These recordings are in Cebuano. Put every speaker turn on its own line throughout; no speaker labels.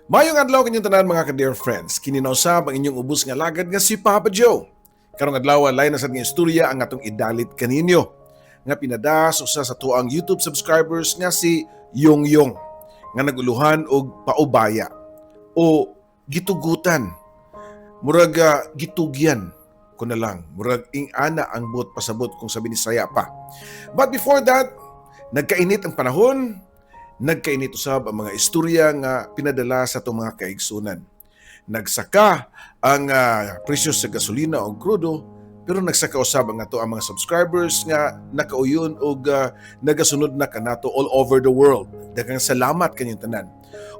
Maayong adlaw kaninyong tanan, mga ka-dear friends. Kini na usab ang inyong ubos nga alagad nga si Papa Joe. Karong adlaw, lain na sad nga istorya ang atong idalit kaninyo nga pinada sa usa sa atuang YouTube subscribers nga si Yong Yong nga naguluhan og paubaya o gitugutan. Murag gitugyan ko na lang. Murag ing-ana ang buot pasabot kung sa Binisaya pa. But before that, nagkainit ang panahon, nagkainit usab ang mga istorya nga pinadala sa atong mga kaigsunan. Nagsaka ang presyo sa gasolina o krudo, pero nagsaka usab ang ato ang mga subscribers nga nakauyon og nagasunod na kanato all over the world. Daghang salamat kaninyong tanan.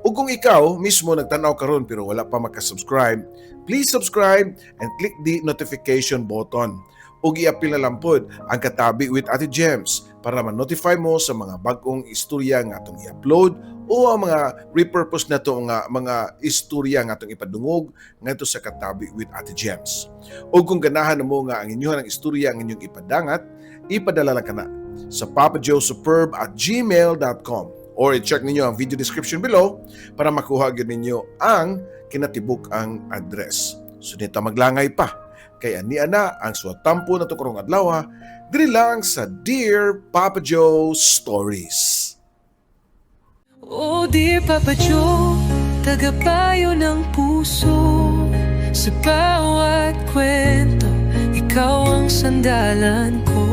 Ug kung ikaw mismo nagtan-aw karon pero wala pa maka-subscribe, please subscribe and click the notification button. Ug iapil na lang pod ang Katabi with Ate Gems para ma-notify mo sa mga bagong istorya nga atong i-upload o ang mga repurpose na to nga mga istorya nga atong ipadungog ngadto sa Katabi with Ate Gems. O kung ganahan mo nga ang inyong istorya ang inyong ipadangat, ipadala lang kana sa papajoesuperb@gmail.com or i-check ninyo ang video description below para makuha gyud ninyo ang kinatibuk ang address. So dito maglangay pa kay ani ana ang suwatampo na to karong adlaw diri lang sa Dear Papa Joe Stories.
Oh dear Papa Joe, tagapayo ng puso. Sa bawat kwento, ikaw ang sandalan ko.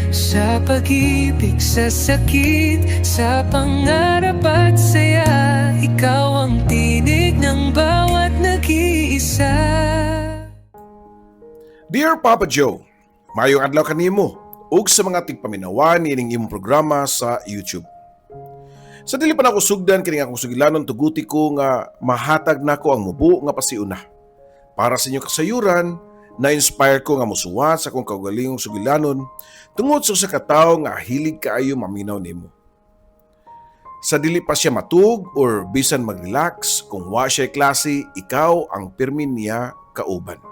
Sa pag-ibig, sa sakit, sa pangarap at saya, ikaw ang tinig ng bawat nag-iisa.
Dear Papa Joe, maayong adlaw kanimo ug sa mga tigpaminawan niining imong programa sa YouTube. Sa dili pa nako sugdan kini akong sugilanon, tuguti ko nga mahatag nako ang mubo nga pasiuna. Para sa inyong kasayuran, na-inspire ko nga musuwat sa akong kaugalingong sugilanon tungod sa usa ka tawo nga hilig kaayo maminaw nimo. Sa dili pa siya matug or bisan mag-relax, kung wa siya klase, ikaw ang pirmi niya kauban.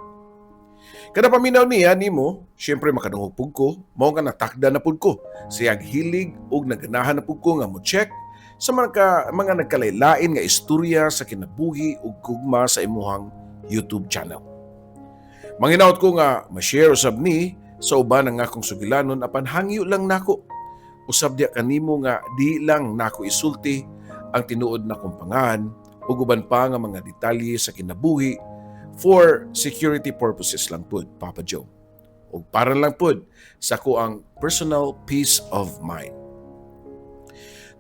Kada paminaw niya nimo, syempre makadungog pud ko, mao nga natakda na pud ko. Siyang hilig ug naganahan na pud ko nga mo check sa mga nagkalaylain nga istorya sa kinabuhi ug gugma sa imuhang YouTube channel. Manginaot ko nga ma-share usab ni sa uban ang akong sugilanon, apan hangyo lang nako usab diya kanimo nga di lang nako isulti ang tinuod na kong pangan ug uban pa nga mga detalye sa kinabuhi for security purposes lang pud, Papa Joe. Ug para lang pud sa akoang personal peace of mind.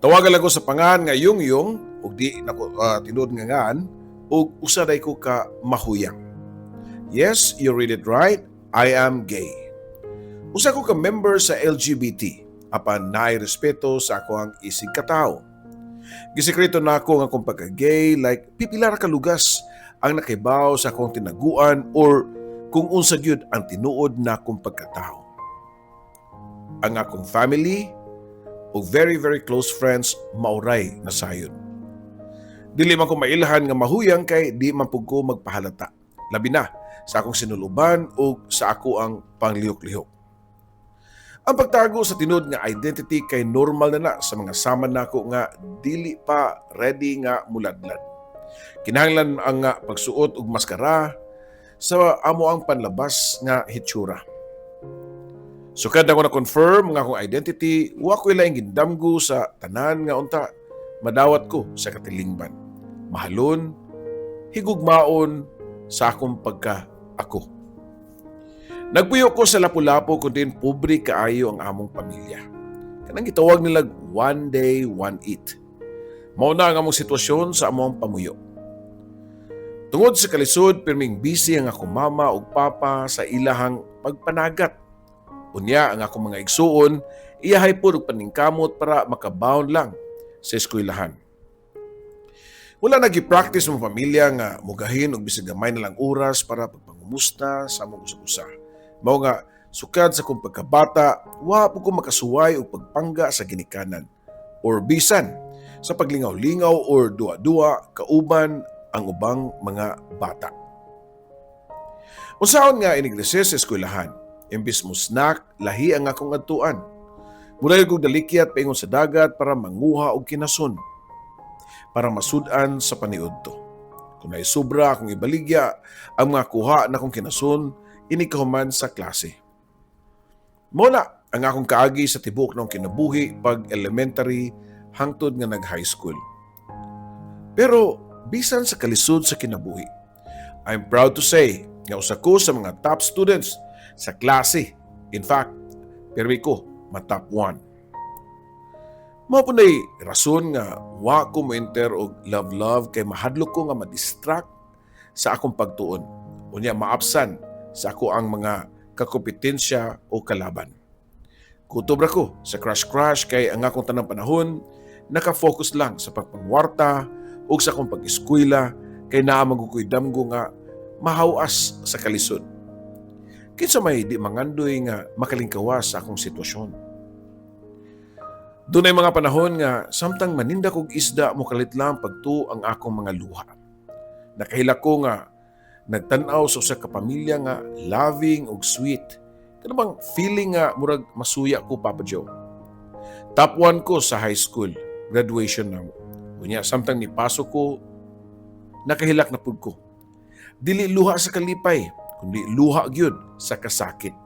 Tawagan lang ko sa pangan nga Yung Yung ug di nako tinuod nga ngan ug usa day ko ka mahuyang. Yes, you read it right. I am gay. Usa ko ka member sa LGBT apan naay respeto sa akoang isig katawo. Gisekreto nako nga akong pagka-gay, like pipila ra ka lugas ang nakibaw sa akong tinaguan or kung unsa gyud ang tinuod na akong pagkatao. Ang akong family o very very close friends mauray na sayon. Dili man ko mailhan nga mahuyang kay di man pud ko magpahalata. Labi na sa akong sinuluban o sa ako ang panglihok-lihok. Ang pagtago sa tinuod nga identity kay normal na na sa mga sama nako nga dili pa ready nga muladlad. Kinahanglan ang nga pagsuot og maskara sa amo ang panlabas nga hitsura. So kada ko na-confirm nga akong identity, wa ko laing gindamgo sa tanan nga unta madawat ko sa katilingban. Mahalon, higugmaon sa akong pagka ako. Nagpuyo ko sa Lapu-Lapu kun diin pobre kaayo ang among pamilya. Kanang gitawag nila one day, one eat. Mao na ang among sitwasyon sa among pamuyo. Tungod sa kalisod, pirming busy ang akong mama ug papa sa ilahang pagpanagat. Unya ang akong mga igsuon, iyahay pod og paningkamot para makabaon lang sa eskwelahan. Wala nagi-practice mong pamilya nga mugahin og bisag gamay na lang oras para pagpangumusta sa among usag-usa. Mao nga sukad sa akong pagkabata, wa po ko makasuway og pagpangga sa ginikanan or bisan sa paglingaw-lingaw or duwa-duwa kauban ang ubang mga bata. Unsaon nga inig-recess sa eskwelahan, imbis mo snack, lahi ang akong adtuan. Mudayon kog dalikyat paingon sa dagat para manguha og kinason. para masud-an sa paniudto. Kung naisubra akong ibaligya ang mga kuha na akong kinason inigkahuman sa klase. Mao na ang akong kaagi sa tibuok ng kinabuhi pag elementary hangtod nga nag high school. Pero bisan sa kalisod sa kinabuhi, I'm proud to say nga usa ko sa mga top students sa klase. In fact, pirmi ko ma-top 1. Mao po na'y rason nga wa ko mo-enter og love-love kay mahadlok ko nga ma-distract sa akong pagtuon. Unya maapsan sa ako ang mga kakompetensya o kalaban. Kutob ra ko sa crush-crush kay ang akong tanang panahon naka-focus lang sa pagpangwarta ug sa akong pag-eskwela kay naa man ko'y damgo nga mahawas sa kalisod. Kinsa may di mangandoy nga makalingkawas sa akong sitwasyon? Dunay mga panahon nga samtang maninda kog isda, mokalit lang pagtuo ang akong mga luha. Nakahilak ko nga nagtan-aw sa usa ka pamilya nga loving ug sweet. Kana bang feeling nga murag masuya ko, Papa Joe. Top 1 ko sa high school, graduation na. Unya samtang nipasok ko, nakahilak na pud ko. Dili luha sa kalipay, kundi luha gyud sa kasakit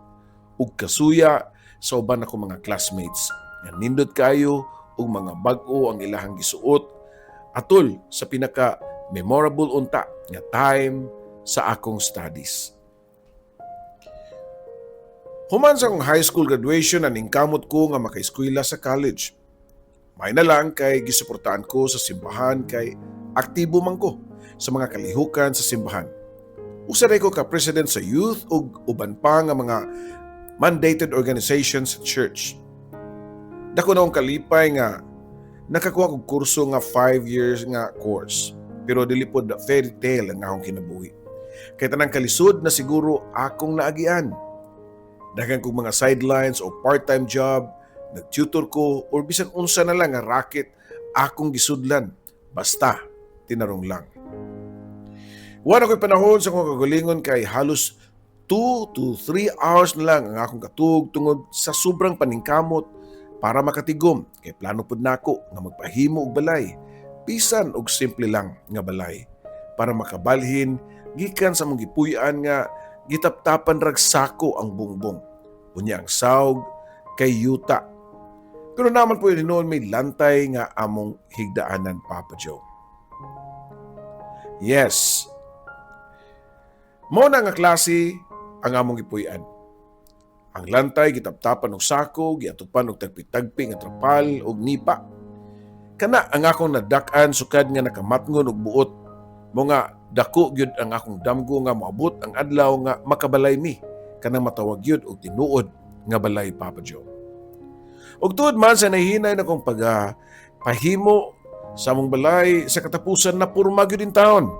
ug kasuya sa uban ako mga classmates nga nindot kayo ug mga bag-o ang ilahang gisuot atol sa pinaka memorable unta nga time sa akong studies. Human sa akong high school graduation, naningkamot ko nga makaeskwela sa college. May na lang kay gisuportahan ko sa simbahan kay aktibo man ko sa mga kalihukan sa simbahan. Usa ko ka president sa youth ug uban pa nga mga mandated organizations sa church. Dako na akong kalipay nga nakakuha kog kurso nga 5 years nga course. Pero dili pod fairy tale ang akong kinabuhi. Kay tanang kalisod na siguro akong naagian. Daghan kog mga sidelines o part-time job, nag-tutor ko or bisan unsa na lang nga racket akong gisudlan. Basta tinarong lang. Wala ko'y panahon sa akong kagalingon kay halos 2 to 3 hours na lang ang akong katug tungod sa sobrang paningkamot para makatigom kay plano pud nako nga magpahimo og balay, bisan og simple lang nga balay, para makabalhin gikan sa among gipuy-an nga gitaptapan rag sako ang bungbong, unya ang sawg kay yuta, pero naman po yun hinuon may lantay nga among higdaanan, Papa Joe. Yes, mao na nga klase ang among gipuy-an. Ang lantay gitaptapan og sako, giatupan og tagpi-tagpi nga trapal og nipa. Kana ang akong nadak-an sukad nga nakamatngon og buot. Mao nga dako gyud ang akong damgo nga moabot ang adlaw nga makabalay mi, kanang matawag gyud og tinuod nga balay, Papa Joe. Ug tuod man sa nahinay na kong pag pahimo sa among balay, sa katapusan na purma gyud in town.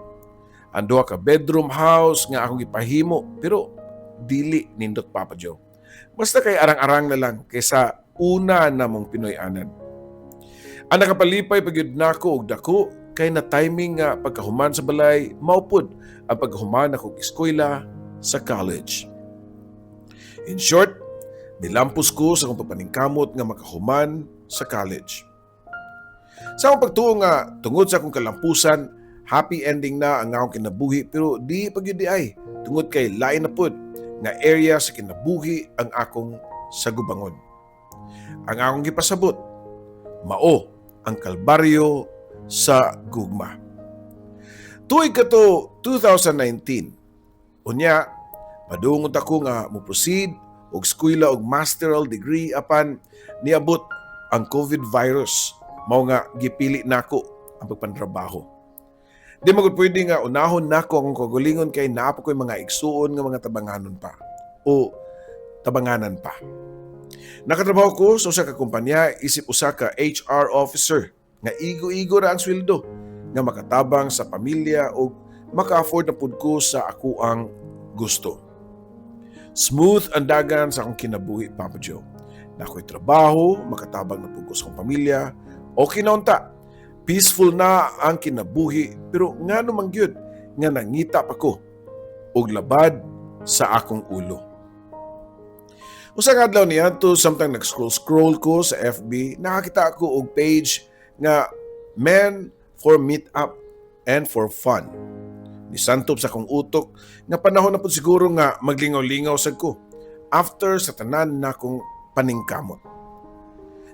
Ang duha ka bedroom house nga akong gipahimo, pero dili nindot, Papa Joe. Basta kay arang-arang na lang kaysa una namong Pinoy-anan. Ang nakapalipay pa gyud nako og dako kay na timing nga pagkahuman sa balay maupod ang pagkahuman akong eskwela sa college. In short, nilampos ko sa akong pagpaningkamot nga makahuman sa college. Sa akong pagtuo nga tungod sa akong kalampusan, happy ending na ang akong kinabuhi, pero di pa gyud diay tungod kay lain na pud nga area sa kinabuhi ang akong sagubangon. Ang akong gipasabot, mao ang kalbaryo sa gugma. Tuig kato 2019, unya, padungot ako nga mo proceed og eskwela og masteral degree apan niabot ang COVID virus, mao nga gipili nako ang pagpantrabaho. Di magud pwede nga unahon nako akong kagalingon kay naa pa ko'y mga igsuon nga mga tabanganon pa o tabanganan pa. Nakatrabaho ko sa usa ka kumpanya isip usa ka HR officer nga igo-igo ra ang sweldo nga makatabang sa pamilya ug maka-afford na pud ko sa ako ang gusto. Smooth ang dagan sa akong kinabuhi, Papa Joe. Naa ko'y trabaho, makatabang na pud ko sa akong pamilya, okay na unta. Peaceful na ang kinabuhi, pero ngano man gyud nga nangita pa ko og labad sa akong ulo? Usa ka adlaw niadto, samtang nag-scroll-scroll ko sa FB, nakakita ako og page nga Men for meet up and for fun. Nisantop sa akong utok nga panahon na pud siguro nga maglingaw-lingaw sad ko after sa tanan na akong paningkamot.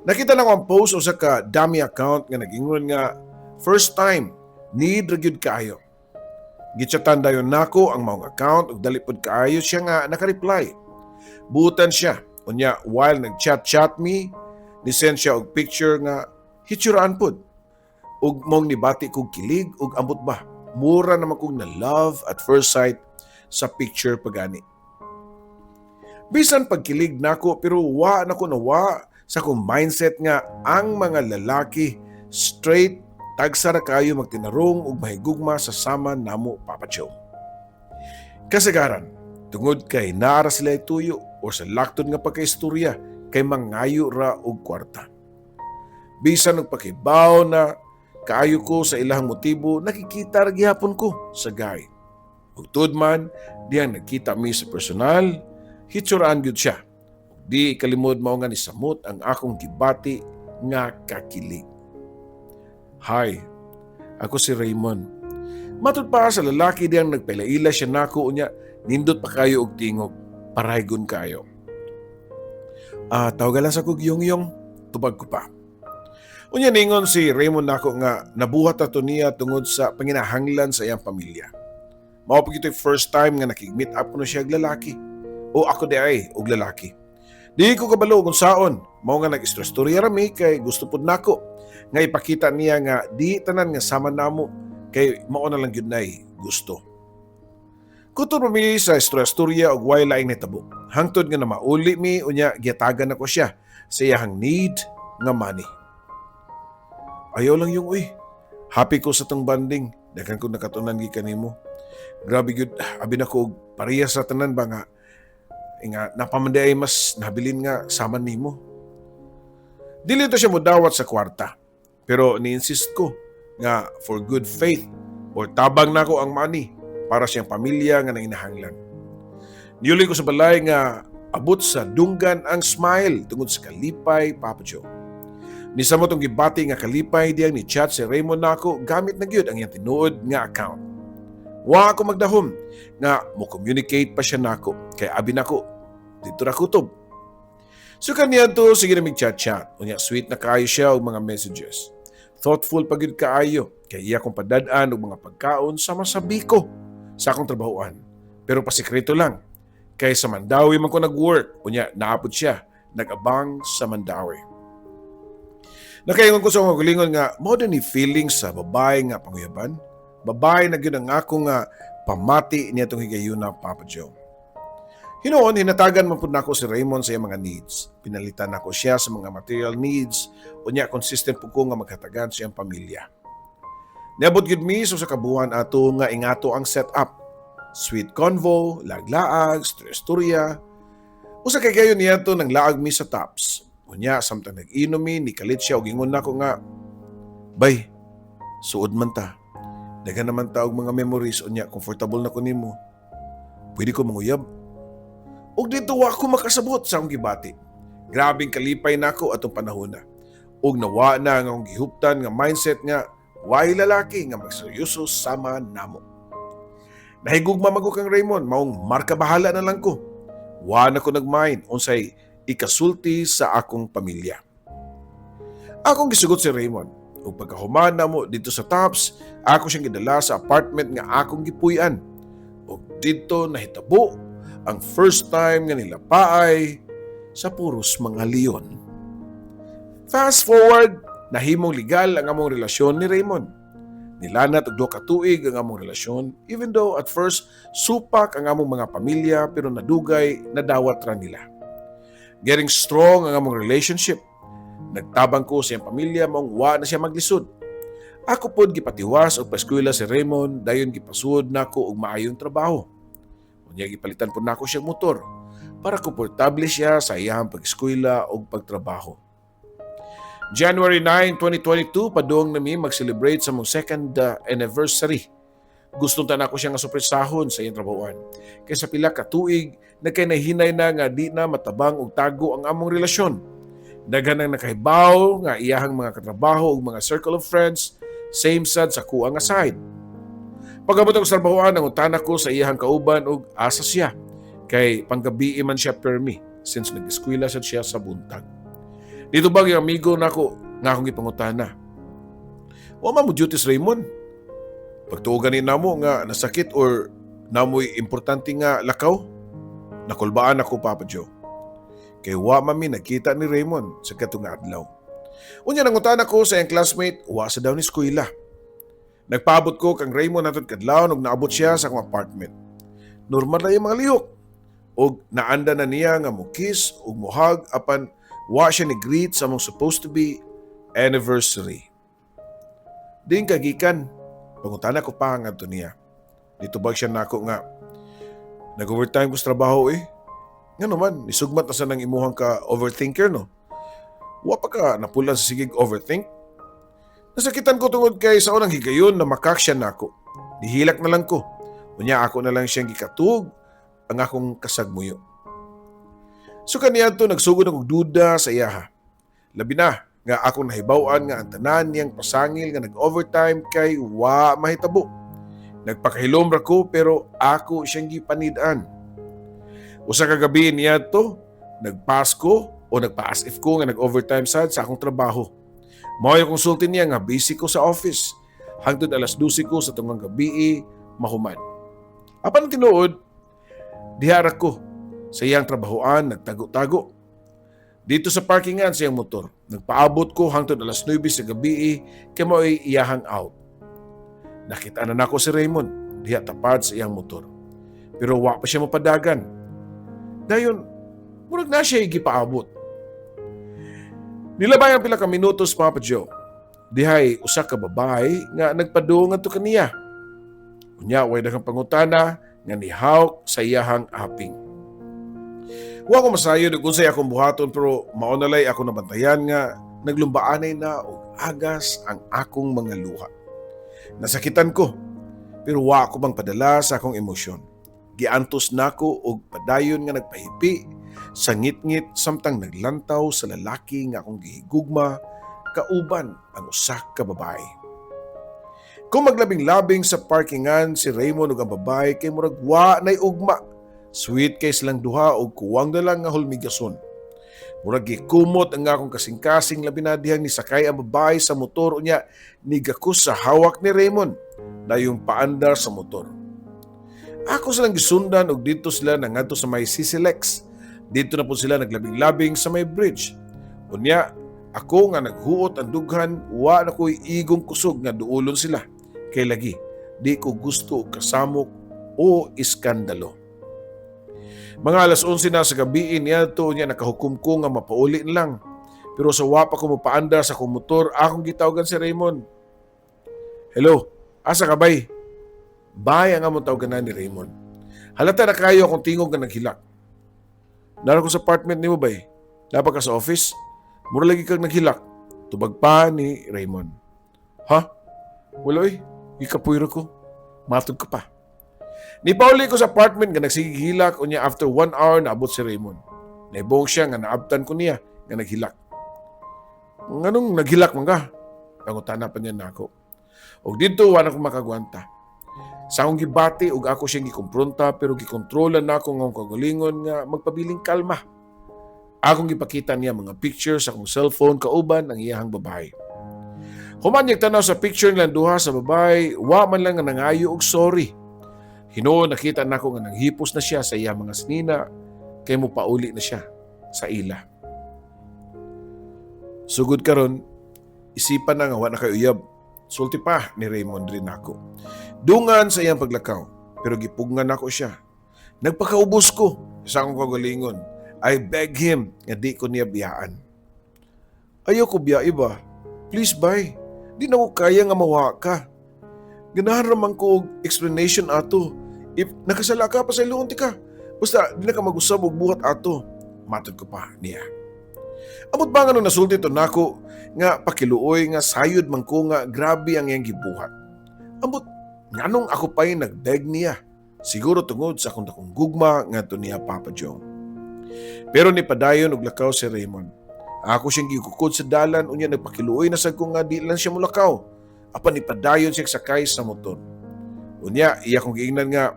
Nakita nako ang post usa ka dummy account nga nag-ingon nga first time need ra gyud kaayo. Gichatan dayon nako ang maong account ug dali pud kaayo siya nga naka-reply. Buutan siya. Unya while nag-chat-chat mi, ni-send siya og picture nga hitsuraan pud. Ug maong nibati kog kilig ug ambot ba. Mura naman kog na love at first sight sa picture pagani. Bisan pagkilig nako, pero wa nako nawa sa akong mindset nga ang mga lalaki straight tagsa ra kayo magtinarong ug mahigugma sa sama namo, Papa Joe. Kasagaran, tungod kay naa ra sila tuyo o sa laktod nga pagkaistorya kay mangayo ra og kwarta. Bisan og pakibaw na kaayo ko sa ilahang motibo, nakikita ra gihapon ko sa guy. Ug tuod man, diyang nagkita mi sa personal, hitsuraan gyud siya. Ug di kalimod, mao nga nisamot ang akong gibati nga kakilig. "Hi, ako si Raymond." Matud pa sa lalaki diyang nagpaila-ila siya nako, unya nindot pa kayo og tingog, paraygon kayo. "Ah, tawagan lang sa kog Yung Yung," tubag ko pa. Unya ningon si Raymond nako nga nabuhat ato niya tungod sa panginahanglan sa iyang pamilya. Mao pa ito'y first time nga nakig-meet up kuno siya og lalaki. O ako di ay og lalaki. Di ko kabalo kung saon, mao nga nag-istorya rami kay gusto pud nako nga ipakita niya nga di tanan nga sama namo kay mao na lang gyud nay gusto. Kutob pa mi sa istorya-istorya og way laing nahitabo. Hangtod nga na mauli mi, unya gihatagan nako siya sa iyahang need nga money. "Ayaw lang yung uy. Happy ko sa tong bonding. Daghan ko nakatunan gikan nimo. Grabe gyud, abi nako og pareha sa tanan ba nga nga napamanday ay mas nabilin nga sama nimo." Dili to siya modawat sa kwarta. Pero ni-insist ko nga for good faith or tabang nako ang money para siyang pamilya nga nanginahanglan. Niuli ko sa balay nga abot sa dunggan ang smile tungod sa kalipay, Papa Joe. Nisamot ang gibati nga kalipay diyang ni chat si Raymond nako gamit na gyud ang iyang tinuod nga account. Wa ako magdahom nga mo communicate pa siya nako kay abi nako didto ra kutob. So kaniya to sige na mig chat-chat. Unya sweet na kaayo siya og mga messages. Thoughtful pa gyud kaayo kay iya kong padad-an og mga pagkaon sama sa biko sa akong trabahoan. Pero pasikreto lang kay sa Mandaue man ko nag-work, unya naapod siya nag-abang sa Mandaue. Nakaingon ko sa akong kaugalingon nga mao ni feeling sa babae nga panguyaban. Babae na gyud ang ako nga pamati niadtong higayuna, Papa Joe. Hinuon, hinatagan man pud nako si Raymond sa iyang mga needs. Pinalitan nako siya sa mga material needs, unya consistent pud ko nga maghatagan sa iyang pamilya. Niabot gyud mi sa kabuan ato nga ingato ang setup. Sweet convo, laglaag, istorya. Usa kay gayon niya to nang laag mi sa Tops. Unya, samtang nag-inom mi, nikalit siya og ingon nako nga, "Bay, suod man ta. Daghan naman ta og mga memories, unya comfortable na ko nimo. Pwede ko manguyab?" Ug dito wa ko makasabot sa akong gibati. Grabing kalipay nako atong panahon na. Ug nawa na ang akong gihuptan nga mindset nga way lalaki nga magseryoso sama namo. Nahigugma man ko kang Raymond, maong marka bahala na lang ko. Wa na ko nagmind unsay ikasulti sa akong pamilya. Akong gisugot si Raymond. Ug pagkahuman namo didto sa Tops, ako siyang gidala sa apartment nga akong gipuy-an. Ug didto nahitabo ang first time nga nilapaay sa puros mga leon. Fast forward, nahimong legal ang among relasyon ni Raymond. Nilanat og 2 ka tuig ang among relasyon, even though at first supak ang among mga pamilya, pero nadugay nadawat ra nila. Getting strong ang among relationship. Nagtabang ko sa iyang pamilya, maong wa na siya maglisod. Ako pod gipatiwas og paeskwela si Raymond, dayon gipasuod nako og maayong trabaho. Unya gipalitan pod nako siyang motor para komportable siya sa iyang pag-eskwela ug pagtrabaho. January 9, 2022, padung nami mag-celebrate sa among second anniversary. Gusto ta nako siya nga surpresahon sa iyang trabahoan. Kay sa pila ka tuig, nagkay na nga di na matabang og tago ang among relasyon. Daghan ang nakahibaw nga iyahang mga katrabaho ug mga circle of friends Same sad sa kuha nga side. Pag-abot ako sa trabahoan, nangutana ko sa iyahang kauban og asa siya. Kay panggabi man siya permi since nag-eskwela sad siya sa buntag. Nitubag yung amigo nako nga akong gipangutana. Wa man mo duty si Raymond. Pagtuo gani namo nga nasakit or namoy importante nga lakaw, nakulbaan ako, Papa Joe. Kay wa man mi nagkita ni Raymond sa katong nga adlaw. Unya nangutana ko sa iyang classmate, wa sa daw ni eskwela. Nagpaabot ko kang Raymond atong kadlawon ug naabot siya sa akong apartment. Normal na yung mga lihok. Og naanda na niya nga mo kiss ug mo-hug apan wa siya ni greet sa among supposed to be anniversary. Diin ka gikan, pangutana ko pa ngadto niya. Nitubag siya nako nga nag-overtime ko sa trabaho eh. Nga naman, nisugmat na sa nang imuhang ka overthinker, no? Wa pa ka napulan sa sigig overthink? Nasakitan ko tungod kay sa unang higayon na makak siya nako. Nihilak na lang ko. Unya ako na lang siyang gikatug ang akong kasagmuyo. So kaniadto nagsugod akong duda sa iyaha. Labi na nga akong nahibaw-an nga ang tanan niyang pasangil nga nag-overtime kay wa mahitabo. Nagpakahilom ra ko pero ako siyang gipanid-an. Usa ka gabi niadto, nagpasko o nagpa-as if ko nga nag-overtime sad sa akong trabaho. Mao akong sulti niya nga busy ko sa office. Hangtod alas 12 ko sa tunggang gabi mahuman. Apan ang tinuod, diha ra ko sa iyang trabahoan nagtago-tago. Dito sa parkingan sa iyang motor. Nagpaabot ko hangtod alas 9 sa gabi kay mao'y iyahang out. Nakita na nako si Raymond diha tapad sa iyang motor. Pero wa pa siya mapadagan. Dayon, murag na siya gipaabot. Nilabay ang pila ka minutos, Papa Joe. Dihay usa ka babae nga nagpadung ngadto kaniya. Unya way daghang pangutana nga nihawk sa iyahang aping. Wa ko masayod ug unsay akong buhaton pero mao na lay ako nabantayan nga naglumbaanay na og agas ang akong mga luha. Nasakitan ko pero wa ko bang padala sa akong emosyon. Giantos nako og padayon nga nagpahipi sa ngitngit samtang naglantaw sa lalaki nga akong gihigugma kauban ang usa ka babae. Kung maglabing-labing sa parkingan si Raymond ug ang babae kay murag wa nay ugma. Sweet kay silang duha og kuwang na lang nga hulmigason. Murag gikumot ang akong kasing-kasing labi na dihang nisakay ang babae sa motor unya nigakus sa hawak ni Raymond na yung paandar sa motor. Ako silang gisundan og dito sila nangadto sa may CCLEX. Dito na po sila naglabing-labing sa may bridge. Unya, ako nga naghuot ang dughan, wa na ko'y igong kusog nga duulon sila. Kay lagi, di ko gusto og kasamok o iskandalo. Mga alas 11 na sa gabi niya to niya nakahukom ko nga mapauli na lang. Pero sa wa pa ko mopaandar sa akong motor, akong gitawagan si Raymond. "Hello, asa ka, bay?" "Bay," ang among tawagan ni Raymond. Halata na kayo akong tingog nga naghilak. "Nara ko sa apartment nimo, bay. Naa pa ka sa office? Mura lagi kang naghilak," tubag pa ni Raymond. "Ha? Wala oy. Gikapoy ra ko. Matod ka pa." Nipauli ko sa apartment nga nagsigig hilak unya after one hour naabot si Raymond. Naibong siya nga naabtan ko niya nga naghilak. "Nganong naghilak man ka?" pangutana pa niya nako. Og dito wala ko makagwanta. Sa akong gibati ug ako siyang gikompronta pero gikontrolan nako nga akong kagalingon nga magpabiling kalma. Akong gipakita niya mga pictures sa akong cellphone kauban ang iyahang babae. Human niyang tanaw sa picture nilang duha sa babae, wa man lang nga nangayo og sorry. Hinuon nakita nako nga nanghipos na siya sa iyang mga sinina kay mo pauli na siya sa ila. "Sugod karon, isipan na nga wa na kay uyab," sulti pa ni Raymond rin nako. Dungan sa iyang paglakaw, pero gipugngan nako siya. Nagpakaubos ko sa akong kagalingon. I beg him nga di ko niya biyaan. "Ayaw ko biya iba. Please, bay. Di na ko kaya nga mawa ka. Ganahan raman ko og explanation ato. If nakasala ka, pasayloon tika. Basta di na ka mag-usab og buhat ato," matod ko pa niya. Amot ba nga nung nasulti to nako nga pakiluoy nga sayod man ko nga grabe ang iyang gibuhat. Ambot nganong ako pa'y nagbeg niya. Siguro tungod sa akong dakong gugma ngadto niya, Papa Joe. Pero ni padayon og lakaw si Raymond. Ako siyang gikukod sa dalan unya nagpakiluoy na sad ko nga di lang siya mulakaw. Apan ipadayon siya sakay sa motor. Unya, iya kong giingnan nga,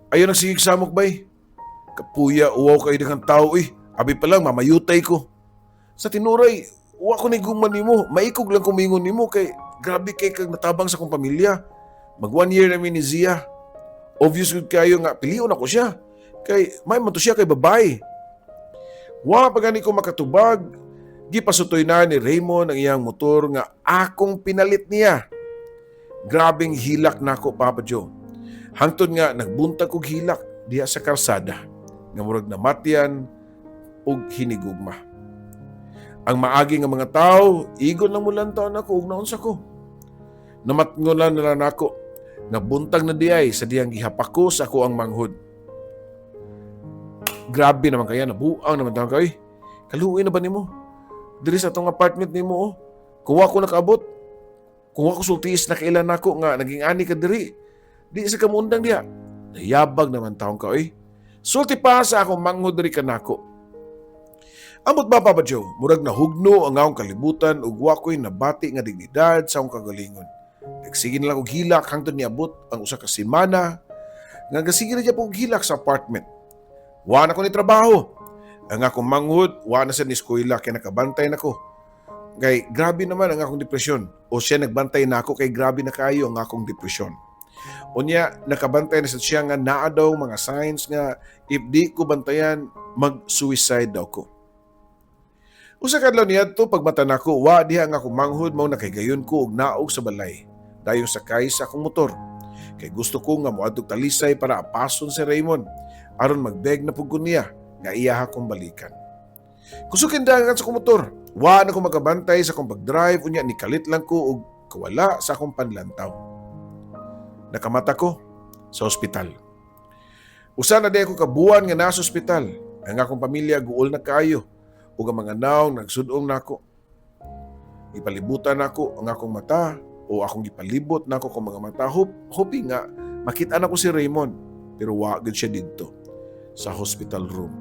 "Ayaw nagsigig samok bay. Kapuya, uwaw kayo daghang tao eh. Abi pa lang, mamayutay ko. Sa tinuray, wa ko ni gugma nimo. Maikog lang kumingon nimo kay grabe kay kag natabang sa akong pamilya. Mag 1 year namin ni Zia. Obvious gud kayo nga pilion ako siya. Kay may man to siya kay babae." Wa pa gani ko makatubag, gipasutoy na ni Raymond ang iyang motor nga akong pinalit niya. Grabing hilak nako, Papa Joe. Hangtod nga nagbuntag kog hilak diha sa karsada nga murag namatyan og hinigugma. Ang maagi nga mga tao, igon lang mulantaw nako ug naunsa ko. Namatngon na lang nako nga buntag na diay sa dihang gihapak ko sa ako ang manghod. Grabe naman kaya, nabuang naman taon ka, eh. Kaluoy na ba nimo? Diri sa atong apartment nimo oh. Kung wa ko nakaabot, kung wa ko sultiis na kailan nako nga naging ani ka diri. Di sa kamundang diha. Nayabag naman taon ka oy. Sulti pa sa akong manghod diri kanako. Amot ba, Papa Joe, murag nahugno ang akong kalibutan ug wa ko'y nabati nga dignidad sa akong kagalingon. Nagsige na lang og hilak hangtod niabot ang usa ka semana nga gasige na gyud og hilak sa apartment. Wa na ko ni trabaho. Ang akong manghud, wa na sa ni eskwela kay nakabantay na ko. Kay grabe naman ang akong depresyon. O siya nagbantay na ako kay grabe na kayo ang akong depresyon. Unya, nakabantay na sa siya nga naa daw mga signs nga if di ko bantayan, mag-suicide daw ko. Usa ka adlaw niadto pagmata nako, wa diha ang akong manghud, mao nakahigayon ko og naog sa balay. Dayon sakay sa akong motor. Kay gusto ko nga moadtog Talisay para apason si Raymond aron magbeg na pud ko niya nga iya akong balikan. Kusukin dagan sa akong motor. Wa na ko makabantay sa akong pag-drive, unya nikalit lang ko og kawala sa akong panlantaw. Nakamata ko sa ospital. Usa na di ako kabuan nga nasa ospital. Ang akong pamilya guol na kaayo ug ang mga nawong nagsudong nako. Ipalibutan nako ang akong mata o akong gipalibot nako kong mga mata hoping nga makita nako si Raymond, pero wa gid siya didto sa hospital room.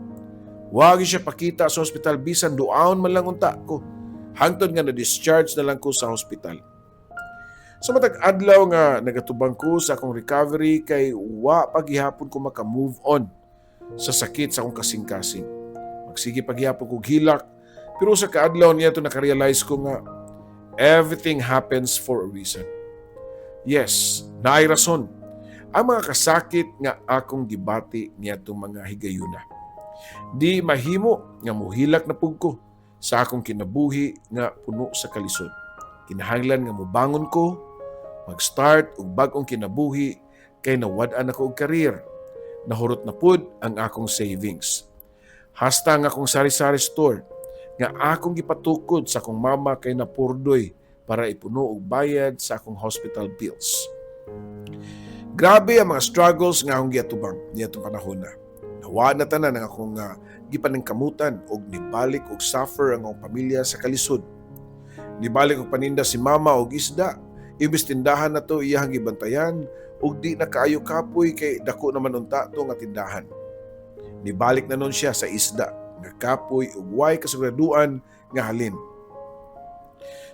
Wa gid siya pakita sa hospital bisan duaon man lang unta ko. Hangtod nga na-discharge na lang ko sa hospital. Sa matag adlaw nga nagatubang ko sa akong recovery kay wa paghihapon ko maka-move on sa sakit sa akong kasing-kasing. Magsige paghihapon ko hilak, pero sa kaadlaw niya to nakarealize ko nga everything happens for a reason. Yes, naay rason ang mga kasakit nga akong gibati niadtong mga higayuna. Di mahimo nga muhilak na pug ko sa akong kinabuhi nga puno sa kalisod. Kinahanglan nga mubangon ko, mag-start og bag-ong kinabuhi kay nawad-an ako og career. Nahurot na pud ang akong savings. Hasta nga akong sari-sari store nga akong gipatukod sa akong mama kay napurdoy para ipuno og bayad sa akong hospital bills. Grabe ang mga struggles nga akong giatubang niadtong panahon na. Nawa na tanan ang akong gipaningkamutan og nibalik og suffer ang akong pamilya sa kalisod. Nibalik og paninda si mama og isda, imbes tindahan na to iyahang gibantayan ug di na kaayo kapoy kay dako naman unta to nga tindahan. Nibalik na nun siya sa isda nga kapoy ug way kasiguraduan nga halin.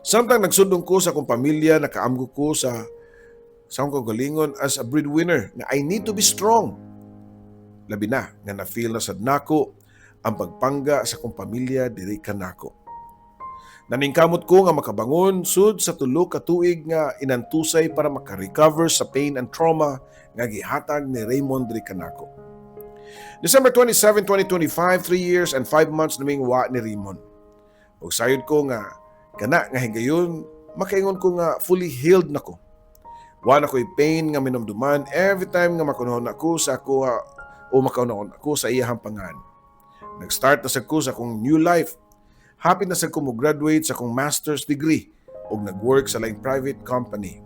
Samtang nagsundong ko sa akong pamilya, nakaamgo ko sa akong kaugalingon as a breadwinner nga I need to be strong. Labi na nga na-feel na sad nako ang pagpangga sa akong pamilya diri kanako. Naningkamot ko nga makabangon sud sa 3 ka tuig nga inantusay para makarecover sa pain and trauma nga gihatag ni Raymond diri kanako. December 27, 2025, 3 years and 5 months naming wa ni Raymond. Ug sayod ko nga kana nga higayon makaingon ko nga fully healed na ko. Wa na ko'y pain nga minumduman every time nga makunahon ako sa ako o makaunahon ako sa iyahang pangan. Nag-start na sad ko sa akong new life. Happy na sad ko mo graduate sa akong master's degree ug nag-work sa laing private company.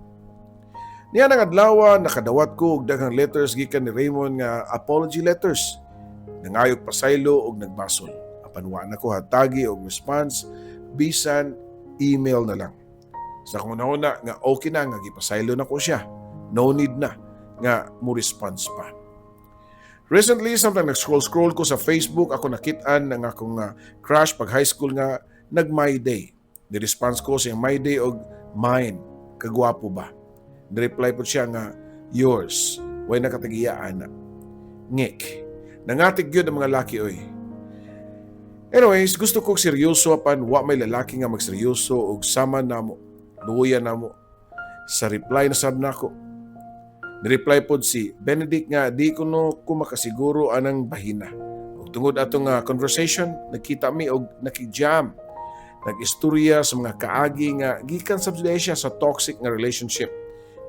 Niya nang adlaw, nakadawat ko og daghang letters gikan ni Raymond nga apology letters. Nangayog pasaylo og nagbasol. Apan wa na ko hatagi og response bisan email na lang. Sa akong una nga okay na nga gipasaylo na ko siya. No need na nga mo response pa. Recently, samtang nag-scroll-scroll ko sa Facebook, ako nakitaan ng akong crush pag high school nga nag-my day. Ni-response ko siyang my day og mine. kagwapo ba. Ni-reply po siya nga, "Yours, way nakatagiya ana." Ngik. Nangatig gyud ang mga laki oy. Anyways, gusto kong seryoso apan wa may lalaki nga magseryoso og sama namo. Luya namo. Sa reply na sab nako. Ni-reply pod si Benedict nga di ko no ko makasiguro anang bahina. Ug tungod ato nga conversation, nagkita mi og nakig-jam. Nag-istorya sa mga kaagi nga gikan sa siya sa toxic nga relationship.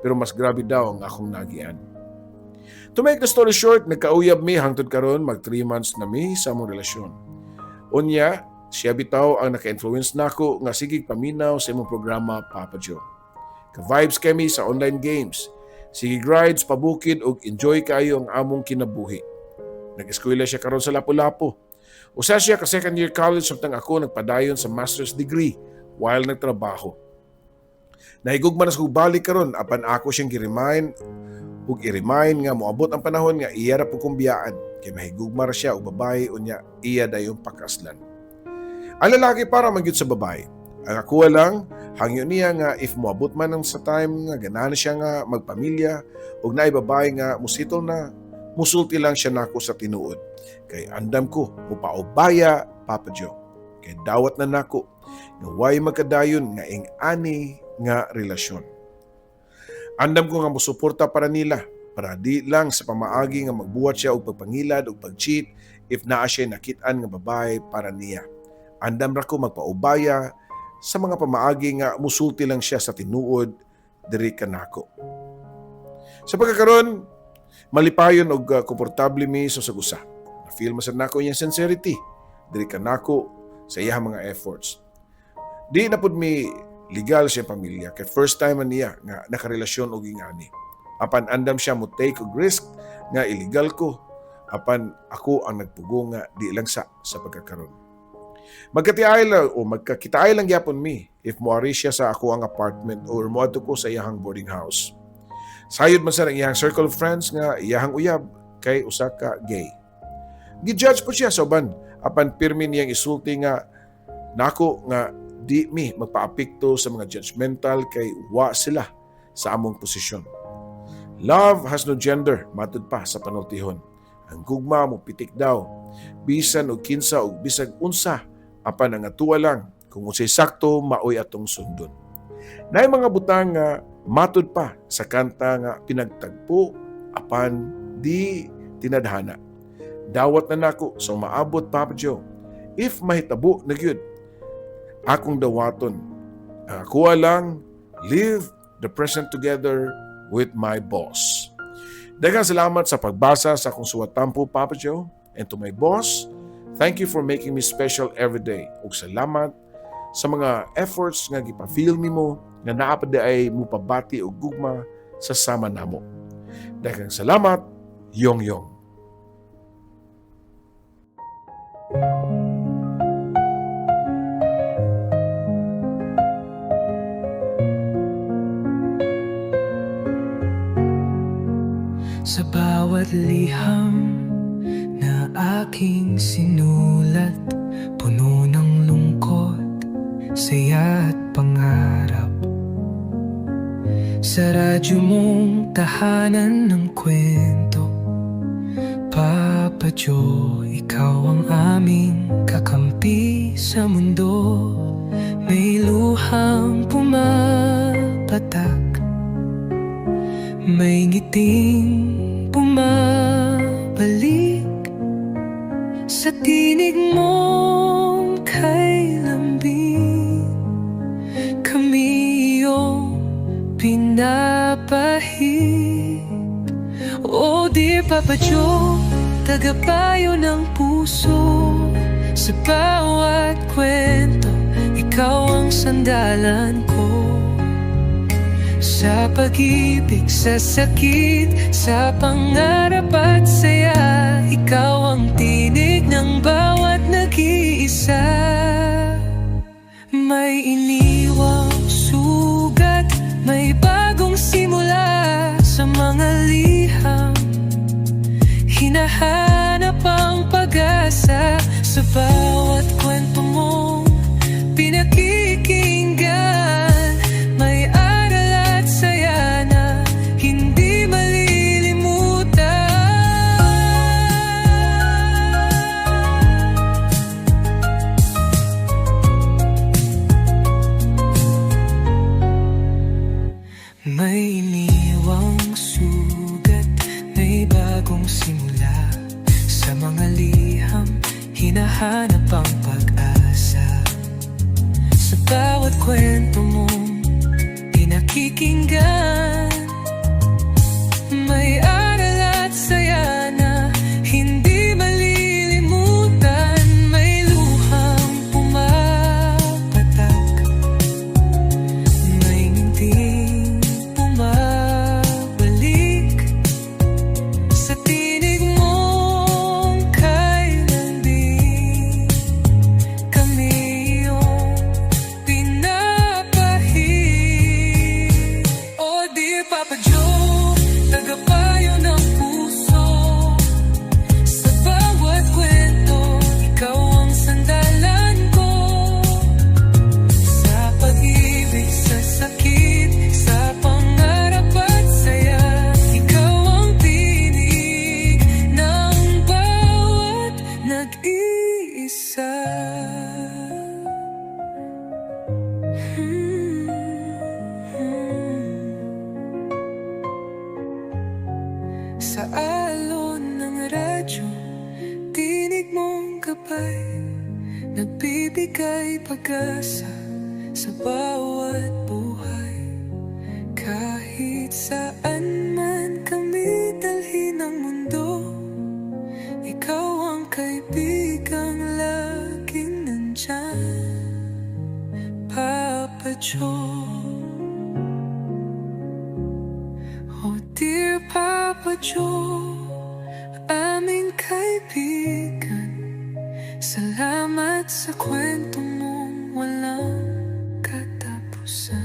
Pero mas grabe daw ang akong nagian. To make the story short, nagkauyab mi hangtod karon, mag 3 months na mi sa among relasyon. Unya, siya bitaw ang naka-influence nako nga sigig paminaw sa imong programa, Papa Joe. Ka-vibes kami sa online games. Sige rides pabukid ug enjoy kayo ang among kinabuhi. Nag-eskwela siya karon sa Lapu-Lapu. Usa siya ka second year college samtang ako nagpadayon sa master's degree while nagtrabaho. Nahigugma na sa kog balik karon apan ako siyang gi-remind ug i-remind nga moabot ang panahon nga iya ra pud kong biyaan kay mahigugma ra siya og babae, unya iya dayon pakaslan. Ang lalaki para man gyud sa babae. Ang ako lang hangyo niya nga if moabot man ang sa time nga ganahan siya nga magpamilya ug naay babae nga musitol na, musulti lang siya nako sa tinuod. Kay andam ko mupaubaya, Papa Joe. Kay dawat na nako nga way magkadayon nga ing-ani nga relasyon. Andam ko nga mosuporta para nila para di lang sa pamaagi nga magbuhat siya og pagpangilad og pag-cheat if naa siya nakit-an nga babae para niya. Andam ra ko magpaubaya sa mga pamaagi nga musulti lang siya sa tinuod diri kanako. Sa pagkakaron, malipayon og komportable mi sa usa. Na-feel man sad nako iyang sincerity diri kanako sa iyang mga efforts. Di na pud mi legal siya pamilya kay first time man niya nga nakarelasyon og ingani. Apan andam siya mo take og risk nga illegal ko, apan ako ang nagpugo nga di lang sa pagkakaron. Magkatiay lang o magkakitaay lang gyapon mi if moari siya sa ako ang apartment or moadto ko sa iyahang boarding house. Sayod man sa ang iyahang circle of friends nga iyahang uyab kay usa ka gay. Gi-judge po siya sa uban apan pirmi niyang isulti nga nako nga di mi magpaapekto sa mga judgmental kay wa sila sa among posisyon. Love has no gender, matud pa sa panultihon. Ang gugma mo pitik daw. Bisan og kinsa og bisag unsa, apan ang atuwa lang kung unsay sakto maoy atong sundon. Naay mga butang nga matud pa sa kanta nga pinagtagpo apan di tinadhana. Dawat na nako sa maabot, Papa Joe. If mahitabo na gyud, akong dawaton. Ang akoa lang, live the present together with my boss. Daghang salamat sa pagbasa sa akong suwat tampo, Papa Joe. And to my boss, thank you for making me special every day. Ug salamat sa mga efforts nga gipa-feel nimo nga naa pa diay mupabati og gugma sa sama namo. Daghang salamat, Yong Yong.
Sa bawat liham na aking sinulat, puno ng lungkot, saya at pangarap. Sa radyo mong tahanan ng kwento, Papa Joe, ikaw ang aming kakampi sa mundo. May luhang pumapatak, may ngiting bumabalik sa tinig mong kay lambing. Kami iyong pinapahid. Oh dear Papa Joe, tagapayo ng puso. Sa bawat kwento, ikaw ang sandalan ko. Sa pag-ibig, sa sakit, sa pangarap at saya, ikaw ang tinig ng bawat nag-iisa. May iniwang sugat, may bagong simula. Sa mga liham, hinahanap ang pag-asa. Sa bawat kwento mong pinakikinggan, may aral May iniwang sugat, may bagong simula. Sa mga liham, hinahanap ang pag-asa. Sa bawat kwento mong pinakikinggan, may aral at saya na hindi malilimutan. May luhang pumapatak, may ngiting bumabalik. Sa tinig mong kay lambing, kami iyong pinapahid. Oh dear Papa Joe, tagapayo ng puso. Sa bawat kwento, ikaw ang sandalan ko. Sa pag-ibig, sa sakit, sa pangarap at saya, ikaw ang tinig ng bawat nag-iisa. Sa alon ng radyo, tinig mong gabay, nagbibigay pag-asa sa bawat buhay. Kahit saan man kami dalhin ng mundo, ikaw ang kaibigang laging nandyan, Papa Joe. Oh dear Papa Joe, aming kaibigan, salamat sa kwento mong walang katapusan.